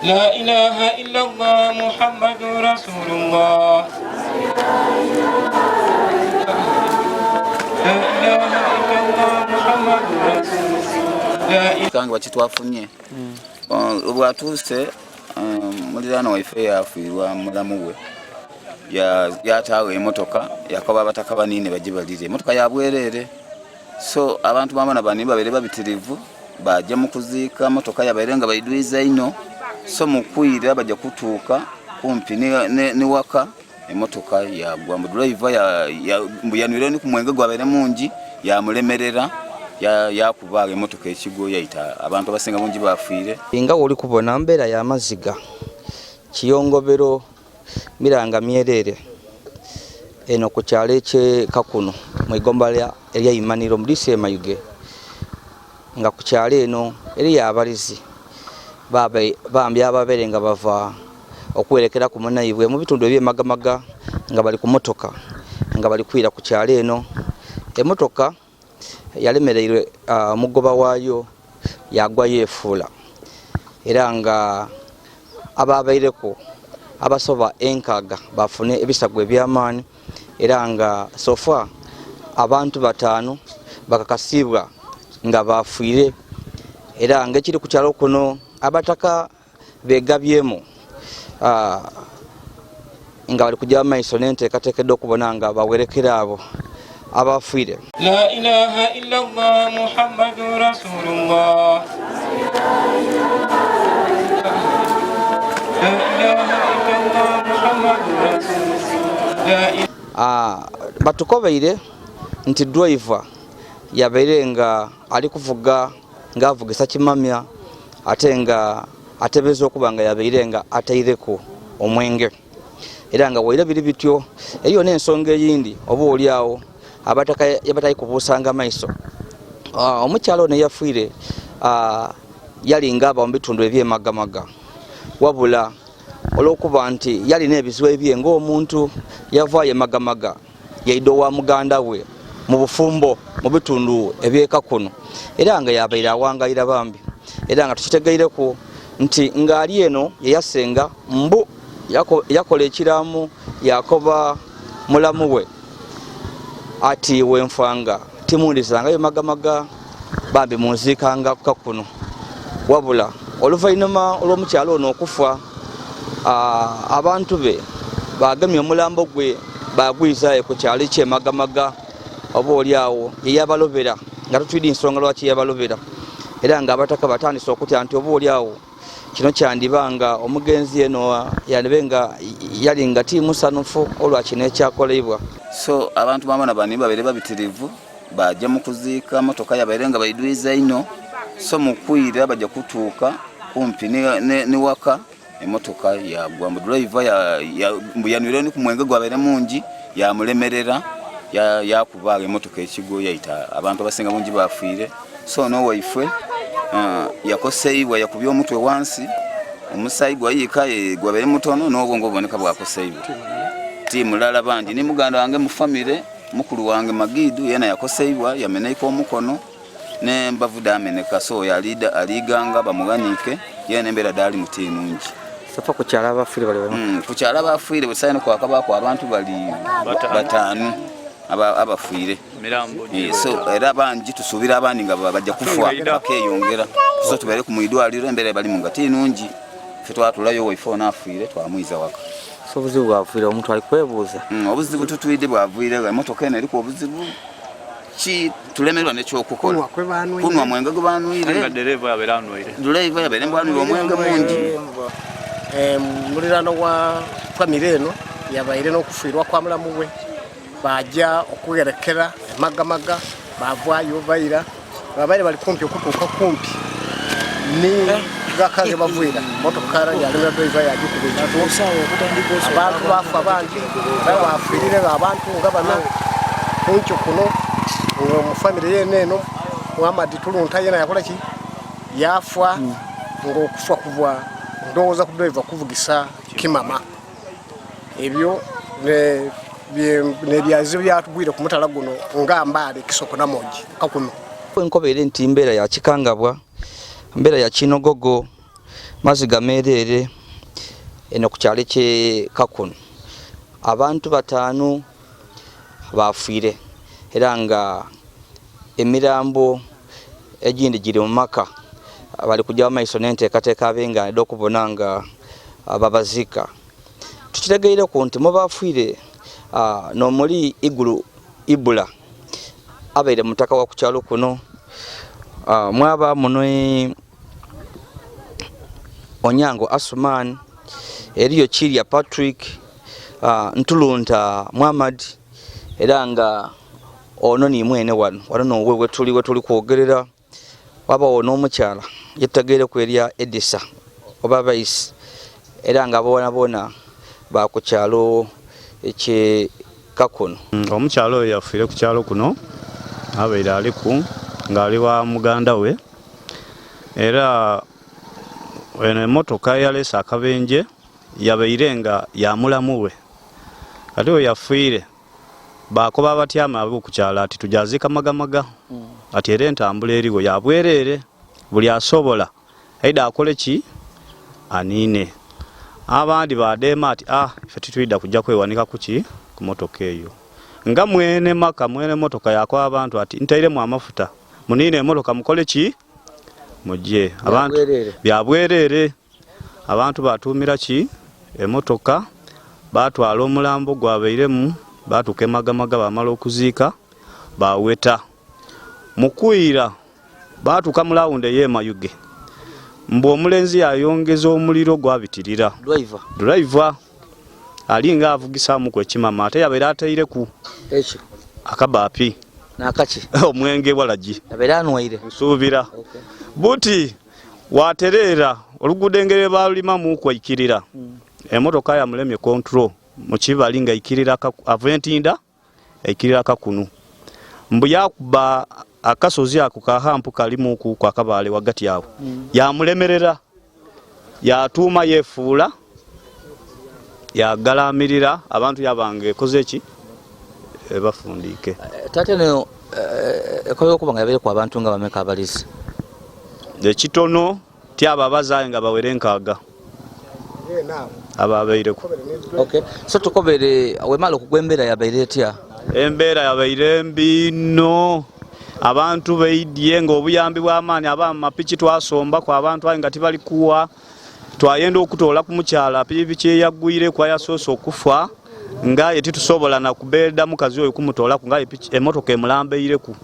لا إله إلا الله محمد رسول الله. لا إله إلا الله محمد رسول الله. لا إله Kange wakitwafunye obwatuuse muliraano waife yafiirwa mulamu we, yataawo emotoka, yakoba abataka banini bagibalire emotoka yabwerere. So abantu bamana bani babere babitirivu baja mu kuziika, motoka yabaire nga baidwiza ino. So mukwira bajja kutuuka kumpi ne waka, emotoka yagwa mu driver mbu yanwire ni ku mwenge gwabaire mungi, yamulemerera, yakuba emotoka ekigo, yaita abantu abasinga bungi bafiire. Nga woli kubona mbeera y'amaziga, kiyongobero, miranga myerere eno ku kyalo ekye Kakuno mu igomba erya Imaniro mu diisi Mayuge, nga ku kyalo eno eriyo abalizi bambi ababeere nga bava okuwerekera ku munaibwe mu bitundu ebyemagamaga, nga bali ku motoka nga bali kwira ku kyalo eno. Emotoka yalemereirwe omugoba waayo, yagwa yeefuula, era nga ababaireku abasoba 60 bafune ebisago ebyamaani, era nga so far abantu 5 bakakasibwa nga bafiire. Era nga ekiri ku kyalo kuno, abataka begabyemu nga bali kujja maiso n'enteekateeka okubona nga bawerekera abo abafiire. لا إله إلا الله محمد رسول الله. لا إله إلا الله محمد رسول الله. لا إله Batukobeire nti driver yabeire nga ali kuvuga nga avugisa kimamya, ate nga atebeza okuba nga yabeire nga ataireku omwenge. Era nga waire biri bityo, eriyo n'ensonga eyindi oba oli awo abataka yabatali kubuusanga maiso. Omukyalo ono yafiire yali nga aba mu bitundu ebyemagamaga, wabula olw'okuba nti yalina ebizibu ebye ng'omuntu, yavaayo emagamaga yaidde owa muganda we mu bufumbo mu bitundu ebyekakuno, era nga yabaire awangayira bambi. Era nga tukitegeireku nti ng'ali eno yeyasenga mbu yakola ekiramu, yakoba mulamu we ati wenfanga timundizangayo magamaga, bambi munziikanga kakuno. Wabula oluvannyuma olw'omukyalo ono okufa, abantu be bagemye omulambo gwe bagwizayo ku kyalo kyemagamaga, oba oli awo yeyabalobera, nga tutwidi nsonga lwaki yabalobera. Era nga abataka batandise okutya nti oba oli awo kino kyandiba nga omugenzi eno yandibe nga yali nga ti musanufu olwa kino ekyakolebwa. So abantu bamana bani babere babitirivu baja mu kuziika, motoka yabaire nga baidwiza ino. So mukwira bajja kutuuka kumpi ne waka, emotoka yagwa mu driver mbu yanwire ni ku mwenge gwabaire mungi, yamulemerera, yakuba emotoka ekigo, yaita abantu abasinga bungi bafiire. So no waife yakoseibwa, yakubye omutwe wansi, omusayi gwayiika gwabaire mutono, n'obwongo buboneka bwakoseibwa. Ti mulala, bangi ni muganda wange mu famire, mukulu wange Magidu, yena yakoseibwa, yameneika omukono nembavu dameneka. So yalida aliganga bamuganike yena embeera dali muti nungi. So far ku kyalo abafiire bali bameka? Ku kyalo abafiire busaino kwakabako abantu bali 5 abafiire. So era bangi tusuubira abandi nga bajja kufa bakeyongera. So tubeere ku mwidwaliro, embeera balimu nga ti nungi. Ffe twatulayo waife ono afiire twamwiza waka. So obuzibu bwafiire omuntu ali kwebuuza. Obuzibu tutwidde bwaviire emotoka eno eriko obuzibu ki tulemerwa nekyokukola kunwa mwenge gwe banwire. Dereva yabeera anwire. Dereva yabeera mbwanwire omwenge mungi. Mulirano wa famire eno yabaire n'okufiirwa kwa mulamu we, bajja okuwerekera emagamaga, bavaayo baira babaire bali kumpi okutuuka kumpi ni gaka ge bavwira, motoka yalemera driver yagikuba ekituufu. Abantu bafa bangi, era bafiirire abantu nga 4 kunkyo kuno mu famire yene eno. Muhammad Tulunta yena yakola ki, yafa ng'okufa kuva ndowooza ku driver kuvugisa kimama. Ebyo nebyazibu byatugwire ku mutala guno nga Mbaale Kisoko Namogi kakuno. Enkobeere nti mbeera ya kikangabwa, mbeera ya kinogogo. Maziga meereere eno ku kyalo ky'e Kakuno. Abantu bataanu baafiire era nga emirambo egindi giri mu maka bali kujja mu maiso n'enteekateeka ab'enganda edh'okubona nga babaziika. Tukitegeireku nti mubaafiire n'omuli Iguru Ibula abaire mutaka wa ku kyalo kuno, mwabaamu ni Onyango Asuman, eriyo Kirya Patrick, Ntulunta Muhammad era nga ono ni mwene wano wano nowe wetuli wetuli kwogerera, wabawo n'omukyala yetutegereku erya Edisa oba Baisi era nga bonabona ba ku kyalo ekye Kakuno. Omukyala oyo yafiire ku kyalo kuno abaire aliku nga ali wa muganda we era eno emotoka eyalese akabenje yabaire nga ya mulamu we. Kati we yafiire bakoba abatyama abokukyalo ati tujaziika magamaga ati era entambula eriwo ya bwerere buli asobola aidha akole ki? Aniine. Abandi baadheema ati, Ah, ife titwidha kuja kwewanika ku ki? Ku motoka eyo. Nga mwene maka, mwene motoka yaakoba abantu ati, Ntairemu amafuta, muniine emotoka mukole ki? Muje. Abantu bya bwereere. Abantu baatuumira ki? Emotoka, baatwala omulambo gwabairemu, baatuuka e Magamaga baamala okuziika, baaweta. Mu kwira Baatuuka mu laawundi ey'e Mayuge mbu omulenzi yaayongeza omuliro gwabitirira. Dulaiva ali nga avugisaamuku ekimama ate yabaire ataireku Eki? akabaapi. N'akaki? Omwenge walagi. Yabaire anwaire? Nsuubira. Buti waatereera oluguudo engeri lwe baalulimamuuku aikirira, emotoka yamulemye control mu kibali nga aikirira ava entinda Aikirira kakunu. Mbu yaakuba akasozi ako ka hampu kalimuuku ku akabaale ghagati agho, yaamulemerera. Yaatuuma yeefuula, yaagalaamirira abantu yaaba nga ekoze ki? Ebafundiike. Taata eno ekola okuba nga yabaireku abantu nga bameka abalizi? Ekitono Ti abo abazaire nga bawera enkaaga abaabaireku. Okay. So tukobere wemala okugwa embeera yabaire etya? Embeera yabaire mbi inho. Abantu baidhye nga obuyambi bw'amaani aba mapiki twasombaku abantu aye nga tibali kuwa. Twayenda okutoola ku mukyala pikipiki eyagwireku ayasoose okufa nga aye titusobola na kubeeda mukazi oyo kumutoolaku nga aye emotoka emulambeireku.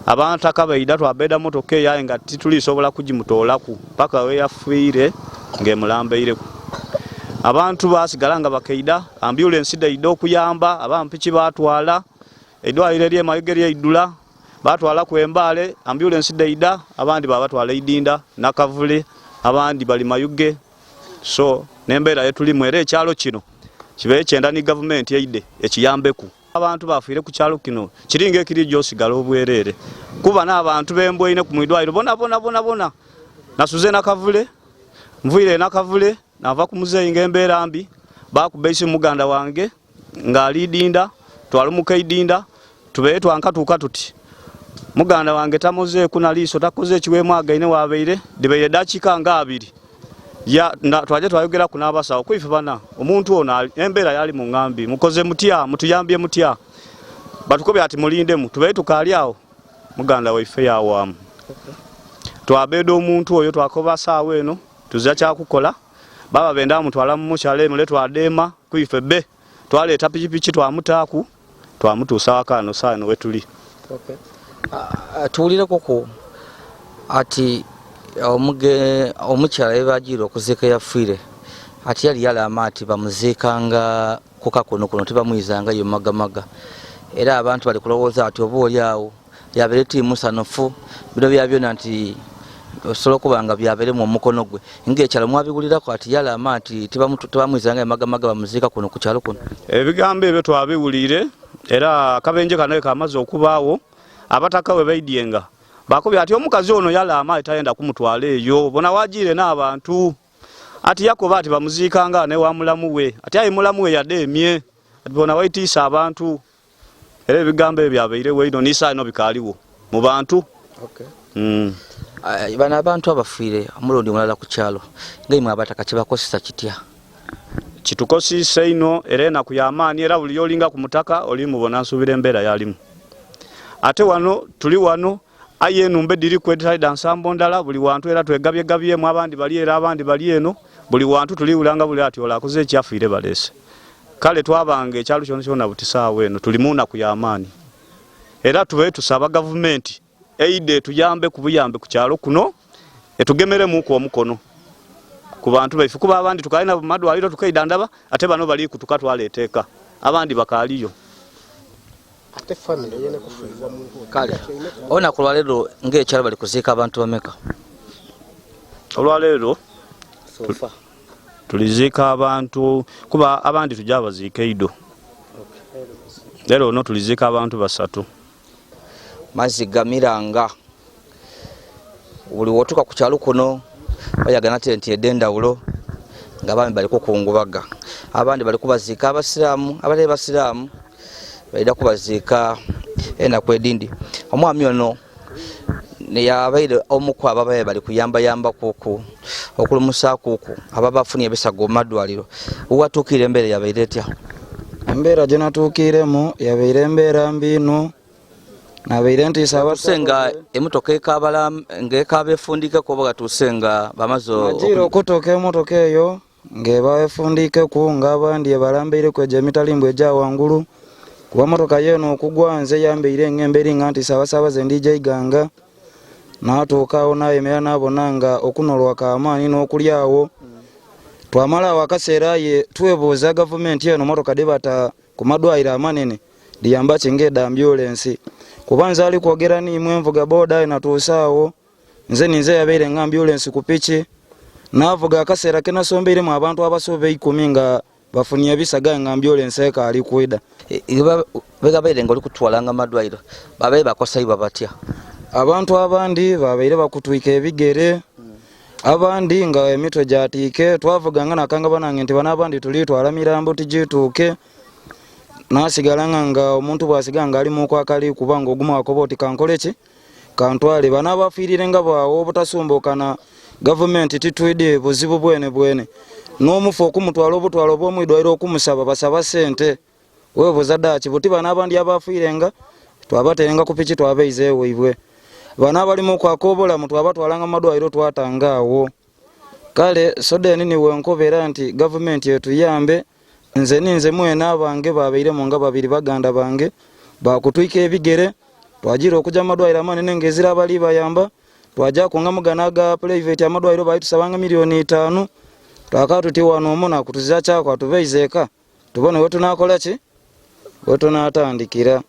Abantaka baidha twabeeda motoka eyo aye nga titulisobola kugimutoolaku paka weyafiire nga emulambeireku. Abantu baasigala nga bakaidha, ambyulensi dhaidha okuyamba, abampiki baatwala, eidwaliro ery'e Mayuge lyaidhula, baatwalaku e Mbale, ambyulensi dhaidha, abandi baabatwala Idinda, Nakavule, abandi bali Mayuge. So n'embeera yetulimu era ekyalo kino kibaire kyenda ni gavumenti eidhe ekiyambeku. Abantu bafiire ku kyalo kino kiri nga ekirija osigala obwerere kuba n'abantu bembweine ku mwidwaliro bonabona bonabona. Nasuze Nakavule, nvwire e Nakavule nava ku muzeeyi nga embeera mbi, baakuba eisimu muganda wange nga ali Idinda, twalumuka Idinda tubaire twankatuuka tuti muganda wange tamozeeku na liiso takoze ekiweemu againe wabaire dhibaire dakiika nga abiri. Ya, na, twaje twayogeraku n'abasawo ku ife bana omuntu ono embeera yali mu ngambi mukoze mutya mutuyambye mutya batukobye ati mulindemu tubaire tukaali awo muganda waife yawaamu twabeeda omuntu oyo twakoba saawa eno tuzira kyakukola baba benda mutwala mu mukyalo emule twadeema ku ife be twaleeta pikipiki twamutaaku twamutuusa waka ano saawa eno wetuli. Okay. Tuwulireko ati omuge omukyala yebagiire okuziika eyafiire ati yali yalaama ati bamuziikanga ku kakono kuno tibamwizangayo magamaga era abantu bali kulowooza ati oba oli awo yabeere ti musanufu bino bya byona nti osobola okuba nga byabeeremu omukono gwe nga ekyalo mwabiwuliraku ati yalaama nti tibamwizangayo magamaga bamuziika kuno ku kyalo kuno. Ebigambo ebyo twabiwuliire era akabenje kano kamaze okubaawo abataka we baidyenga bakobye ati omukazi ono yalaama aye tayenda kumutwala eyo bona wajiire n'abantu ati yakoba ati bamuziikanga ne wa mulamu we ati aye mulamu we yadeemye ati bona waitiisa abantu era ebigambo ebyo byabairewo einho ni saha eno bikaaliwo mu bantu. Okay. Bano abantu abafiire omulundi mulala ku kyalo nga imwe abataka kibakosesa kitya? Kitukosiise ino era enaku y'amaani, era buli yolinga ku mutaka olimubona nsuubira embeera yalimu. Ate wano tuli wano aye enumba ediriku editali dha nsambo ndala buli wantu era twegabyegabyemu, abandi bali era abandi bali eno, buli wantu tuliwulanga buli ati ole akoze eki afiire baleese. Kale twabanga ekyalo kyona kyona buti saawa eno tuli mu naku y'amaani, era tube tusaba gavumenti eide etuyambe ku buyambe ku kyalo kuno, etugemeremuku omukono ku bantu baife, kuba abandi tukalina mu madwaliro tukeidhandaba, ate bano bali kutuka twaleeta eka, abandi bakaaliyo. Ate famire yene kufiirwa muntu. Kale olunaku olwaleero ng'ekyalo bali kuziika abantu bameka? Olwaleero tuliziika abantu kuba abandi tujja baziika eido, leero ono tuliziika abantu 3. Mazzi gamiranga buli wotuuka ku kyalo kuno bayagana tenti ed'endawulo nga abaami bali kukungubaga, abandi bali kubaziika abasiraamu, abatali basiraamu baida kubaziika enaku edindi. Omwami ono yabaire omu ku abo ababaire bali kuyambayamba kuku okulumusa kuku ababa bafunye ebisago mu madwaliro. Watuukire embeera yabaire etya? Embeera gye natuukiremu yabaire embeera mbi ino, nabaire ntiisa Gatuuse nga emotoka ekabala nga ekaba efundikeku oba gatuuse nga bamaze nagiire okutuuka emotoka eyo ng'eba efundikeku ng'abandi ebalambeireku egyo emitalimbwa egya wangulu, kuba motoka yeeno okugwa nze yambeire ng'embeera nga ntiisa abasaabaze ndija iganga. Natuuka awo nayemera nabona nga okunolwa kamaani n'okulya awo. Twamala awo akaseera aye twebuuza gavumenti eno motoka dhebata ku madwaliro amanene dhiyamba ki ng'edha ambulensi, kuba nze ali kwogera niimwe nvuga boda aye natuuse awo nze ninze yabaire nga ambulensi ku piki. Navuga akaseera ke nasombeiremu abantu abasoba 10 nga bafunye ebisaga nga ambulensi ekaali kwida. Begabaire nga oli kutwalanga amadwaliro babaire bakosaibwa batya? Abantu abandi babaire bakutwika ebigere, abandi nga emitwe gyatiike. Twavuganga nakanga banange nti bano abandi tulitwala mirambo tugituuke. Nasigalanga nga omuntu bwasiga nga ali mukwakali kubanga oguma wakoba oti kankole ki kantwale. Bano abafiirire nga bwawo obutasumbukana gavumenti titwidye buzibu bwene bwene, n'omufu okumutwala obutwalo obw'omwidwairo okumusaba basaba sente webuuza daki buti bano abandi abafiirenga twabaterenga ku piki twabaiza ewaibwe, bano abalimu kwaka obulamu twabatwalanga mu madwaliro twatanga awo. Kale sodeni niwe nkobera nti gavumenti etuyambe. Nze ninze mwene abange babairemu nga 2 baganda bange bakutwika ebigere, twagira okuja mu madwaliro amanene ng'ezira abali bayamba, twaja kunga mugana aga private amadwaliro balitusabanga milioni 5. Twaka tuti wano omuna kutuziza kyako atubeize eka tubone wetunakola ki wetunatandikira.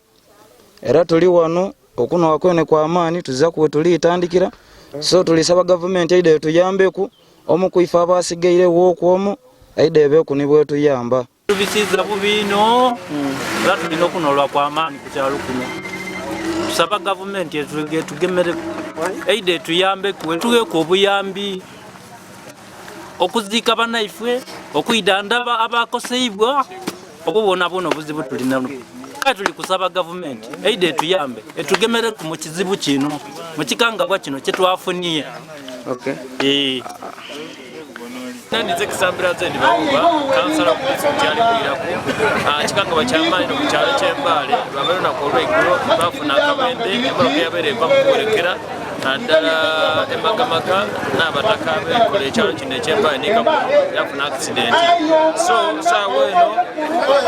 Era tuli wano okunoa kwene kwa maani tuziza kuwe tulitandikira. So tulisaba gavumenti eide etuyambeku omu kuife abasigairewo okwomu eide ebeku nibwetuyamba. Tubisiza bubi ino era tulina okunolwa kwa maani ku kyalo kuno. Tusaba gavumenti etugemereku eide etuyambeku etuweku obuyambi okuziika banaifwe, okwidandaba abakoseibwa, obubonabona obuzibu tulina. Kale tuli kusaba gavumenti eide etuyambe etugemereku mu kizibu kino, mu kikangabwa kino kyetwafuniye. Nandinze kisambira nze ndi Bawuba, kansala ku disitulikiti ali kwiraku. Kikangabwa ky'amaanyi ku kyalo ky'Embaale lwaba lunaku olw'eigulo twafuna akabende emmotoka eyabaire eva mu kuwerekera naddala emagamaga n'abataka abeekola ekyalo kino eky'Embaale ne Kakono yafuna akisidenti. So saawa eno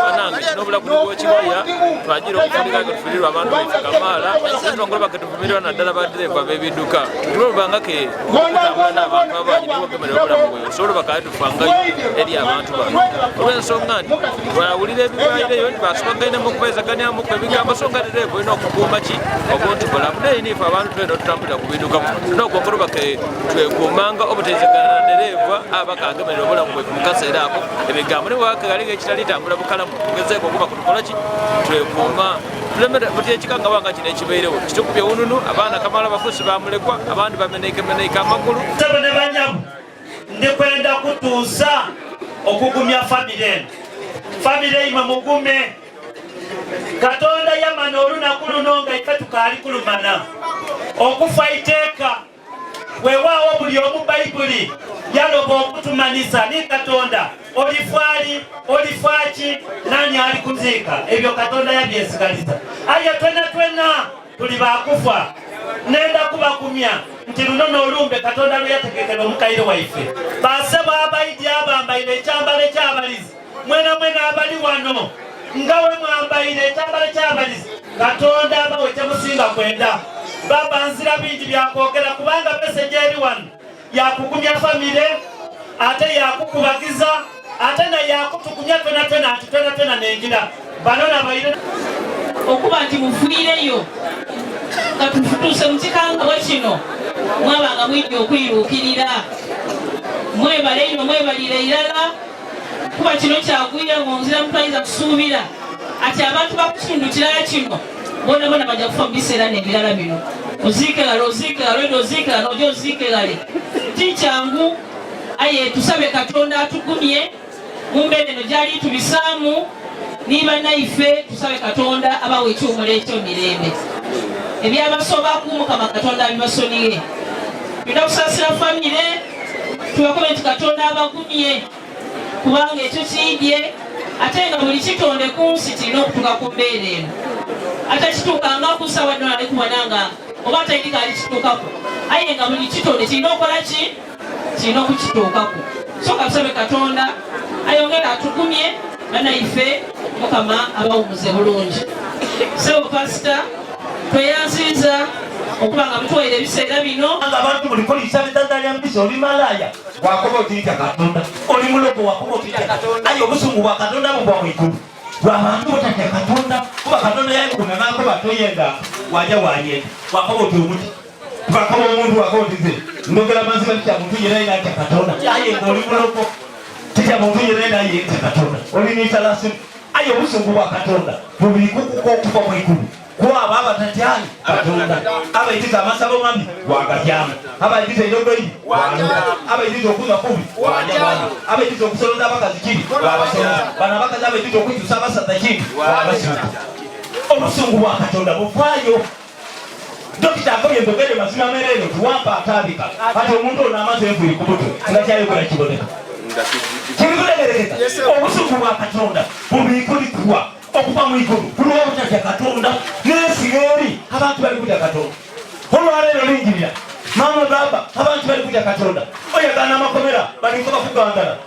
banange kino obulaku nibwokiwaya twagira okufundika nga tufiirirwa abantu baife kamaala netwongera baketuvumirwa naddala badereeva b'ebidduka tulobanga ke okutambula n'abantu abangi nibogemerera obulamu bwe osobola bakale tufangayo eri abantu bano olw'ensonga nti bawulira ebibaireyo nti basubagainemu okubeezaganyamuku ebigambo so nga dereeva olina okukuuma ki obuntu bulamu naye nife abantu twena otutambulira ku bidduka n'okwongera bake twekuumanga obuteezagana na dereeva abakagemerera obulamu bwe mu kaseera ako ebigambo ne bwakagaliga ekitali tambula bukalamu tugezeeko okuba kutukola ki twekuuma tulemere buti ekikangabwa nga kino ekibairewo kitukubye wununu abaana kamala bafuusi bamulekwa abandi bameneikemeneike amagulu. Ssebo ne banyabu ndikwenda kutuusa okugumya famire eno. Famire imwe mugume, Katonda yamana olunaku luno nga ife tukaali kulumana okufa iteeka. Weewaawo buli omu Bayibuli yaloba okutumanisa ni Katonda olifwali olifwaki nani alikuziika ebyo Katonda yabyesigaliza. Aye twena twena tuli bakufa. Nenda kubakumya nti luno n'olumbe Katonda lwe yategekera omukaire waife. Basebo abaidi abambaire ekyambalo ekyabalizi mwena mwena abali wano nga we mwambaire ekyambalo kyabalizi Katonda abawe kyemusinga kwenda. Baba nzira bingi byakwogera kubanga meseji eri wano yakugumya famire ate yakukubagiza ate na yakutukumya twena twena nti twena twena nengira bano nabaire okuba nti mufiireyo nga tutuuse mu kikangabwa kino mwabanga mwidde okwiruukirira mwebale ino mwebalire irala kuba kino kyagwira ngonzira mutayinza kusuubira ati abantu bakukitundu kirala kino bona bona bajja kufa mu biseera n'ebirala bino oziike ghale oziike ghale oida oziike ghano oja oziike ghale ti kyangu aye tusabe Katonda atugumye mu mbeera eno gyali tubisaamu ni banaife tusabe Katonda abawe ekiwumulo ekyo mirembe ebyabasobaku Mukama Katonda abibasoniye twenda kusaasira famire tubakobe nti Katonda abagumye kubanga ekyo kiidye ate nga buli kitonde ku nsi kirina okutuuka ku mbeera eno atakituukangaku sawa dno ali kubona nga oba ataidika alikituukaku aye nga buli kitonde kirina okukola ki kirina okukituukaku so katusabe Katonda ayongere atugumye banaife Mukama abawumuze bulungi. Sebo pasita tweyanziza okuba nga mutuwaire ebiseera bino. Abantu buli kuliisa bitanda lya mpisa oli malaya wakoba otitya Katonda, oli mulogo wakoba otitya Katonda, aye obusungu bwa Katonda bugwa mu igulu lwabantu butatya Katonda, kuba Katonda yaikuma nakoba toyenda waja wayenda wakoba oti omuti wakoba omuntu wakoba oti nze ndogera mazima titya muntu yena yena atya Katonda, aye ng'oli mulogo titya muntu yena yena aye atya Katonda, oli nitalasimu aye obusungu bwa Katonda bubiri kukuka okuva mu igulu kwabo abatatyali Katonda, abaitiza amasabo mabi wagajama, abaitiza eirogo ibi waloga, abaitiza okunywa kubi wajawanya, abaitiza okusoloza abakazi kibi wabasoloza, bano abakazi abaitiza okukyusa abasaza kibi wabasuka. Obusungu bwa Katonda buvaayo. Dokita akobye njogere mazima mereero tiwampa ataabika kati omuntu ono amaze enviiri ku mutwe nga kyayogera kiboneka kirikutegerekeka. Obusungu bwa Katonda bubikulikwa okuva mu igulu kulw'obutatya Katonda n'ensi eri abantu bali kutya Katonda. Olwaleero lingirira maama baba abantu bali kutya Katonda oyagana amakomera balinko bakugangala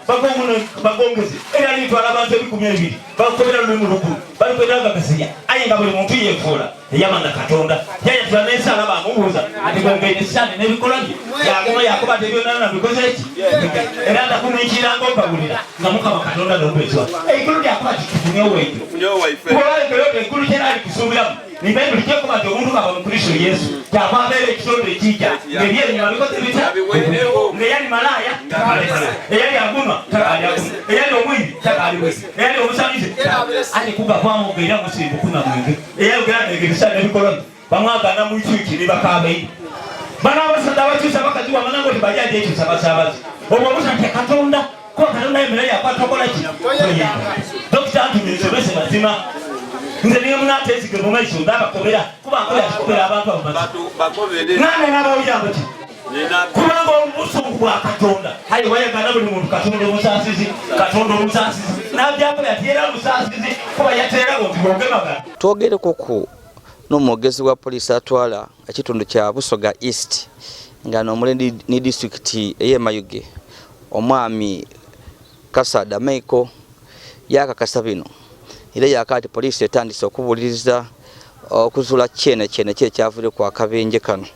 bagongeze era litwala abantu 20,000 bakomera lulimu lukulu balikwetagagasiya aye nga buli muntu yefuula eyamanya Katonda yayatula n'ensaala bamubuuza ati gwengeire sitaani n'ebikolwa bye yaguma yakuba ati ebyonana bikoze ki era ndakumiikiranga ombawulira nga Mukama Katonda n'okwezwa eigulu lyakuba ti tufunye owaife kuba eggulu kyera likusuubiramu ni Bayibuli kyekuba nti omuntu kaba mu Kristo Yesu kyava abeera ekitonde ekijja ng'ebyenyuma bikoze bitya ng'eyali malaaya takaali malaaya eyali agunwa takaali agunwa eyali omwibi takaali mwibi eyali omusamize ali kugavaamu ng'era musimbu kunywa mwenge eyayogera negeresa n'ebikolwa bamwagana mu kyuki ne bakaaba bano abasaza abakyusa abakazi wamana ngoti bali aja ekyusa basaabazi obwo butatya Katonda kuba Katonda yemera yakwata okola ki dokita nti nsomese mazima nze niyo munateezige mu maiso ndabakobera kuba nkola kikobera abantu abo mazima nane n'abawulira ki kubanga obusungu bwa Katonda aye wayagana buli muntu Katonda omusaasizi Katonda omusaasizi n'abyakola ati era musaasizi kuba yateerawo nti bwogemagana. Twogereko ku n'omwogezi wa poliisi atwala ekitundu kya Busoga East nga n'omuli ni disitulikiti ey'e Mayuge omwami Kasada Michael yakakasa bino era yaka ati poliisi etandise okubuuliriza okuzuula kyene kyene ki ekyavuire ku akabenje kano.